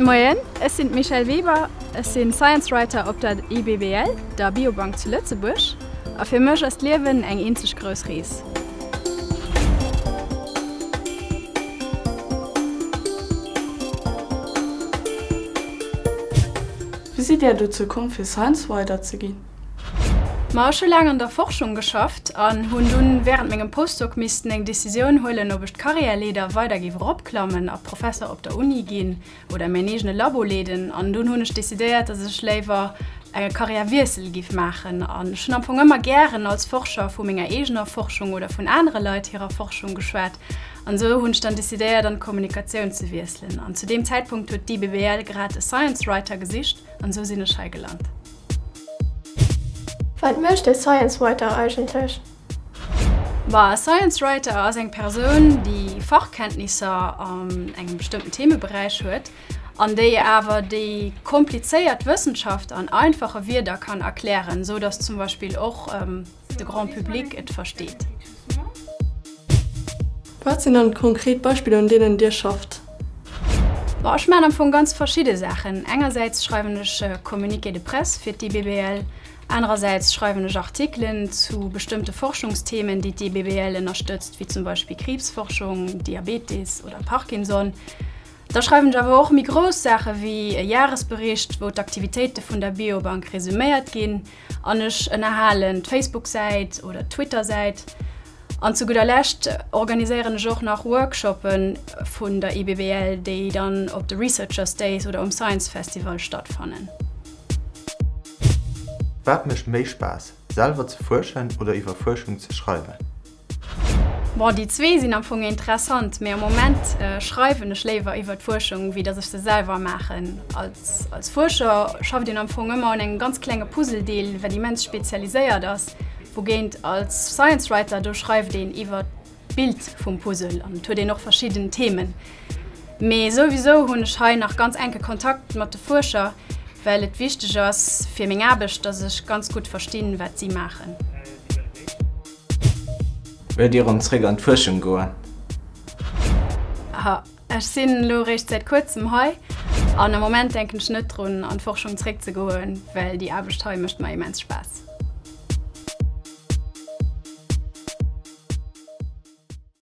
Moien, ech sinn d'Michèle Weber, ech sinn Science Writer op der IBBL, der Biobank zu Lëtzebuerg, a fir mech ass d'Liewen eng eenzeg grouss Rees. Wéi sidd Där dozou komm fir Science Writer ze ginn? Ma ech hu laang an der Forschung geschafft an hunn dunn wärend mengem Postdoc missten eng Decisioun huelen, ob ech d'Karriärleeder weider géif eropklammen a Professer op der Uni ginn oder mäin eegene Labo leeden. An dunn hunn ech decidéiert, dass ech léiwer e Karriärwiessel géif maachen. An ech hunn am Fong ëmmer gären als Forscher vu menger eegener Forschung oder vun anere Leit hirer Forschung geschwat. An esou hunn ech dann decidéiert, an d'Kommunikatioun ze wiesselen. An zu deem Zäitpunkt huet d'IBBL grad e Science Writer gesicht an esou sinn ech hei gelant. Wat mécht e Science Writer eigentlech? Ma e Science Writer ass eng Persoun, déi Fachkenntnisser an engem bestëmmten Themeberäich huet an déi awer déi komplizéiert Wëssenschaft an einfache Wierder kann erklären, esou datt zum Beispill och de Grand Public et versteet. Wat sinn dann konkret Beispiller un deenen Dir schafft? Bon, ech maachen am Fong ganz verschidde Saachen. Engersäits schreiwen ech Communiqués de presse fir d'IBBL, anerersäits schreiwen ech Artikelen zu bestëmmte Forschungsthemen, déi d'IBBL ënnerstëtzt, wéi zum Beispill Kriibsforschung, Diabetes oder Parkinson. Da schreiwen ech awer och méi grouss Saache wéi e Jahresbericht, wou d'Aktivitéite vun der Biobank resuméiert ginn. An ech ënnerhalen d'Facebook-Säit oder d'Twitter-Säit. An zu gudder Lescht organiséieren ech och nach Workshoppe vun der IBBL, déi dann op de Researchers Days oder um Science Festival stattfannen. Wat mécht méi Spaass, selwer ze fuerschen oder iwwer Fuerschung ze schreiwen? Bon, déi zwee sinn am Fong interessant, mee am Moment schreiwen ech léiwer iwwer d'Fuerschung, wéi datt ech se selwer maachen. Als, als Fuerscher schafft een am Fong ëmmer un engem ganz klenge Puzzledeel, wat immens spezialiséiert ass, wougéint als Science Writer, do schreift een iwwer d'Bild vum Puzzle an et huet een och verschidden Themen. Mee souwisou hunn ech hei nach ganz enke Kontakt mat de Fuerscher, well et wichteg ass fir meng Aarbecht, datt ech ganz gutt verstinn, wat si maachen. Wëllt Dir erëm zréck an d'Fuerschung goen? Ha, ech sinn elo eréischt säit kuerzem hei an am Moment denken ech net drun an d'Forschung zréck ze goen, well déi Aarbecht hei mécht mer immens Spaass.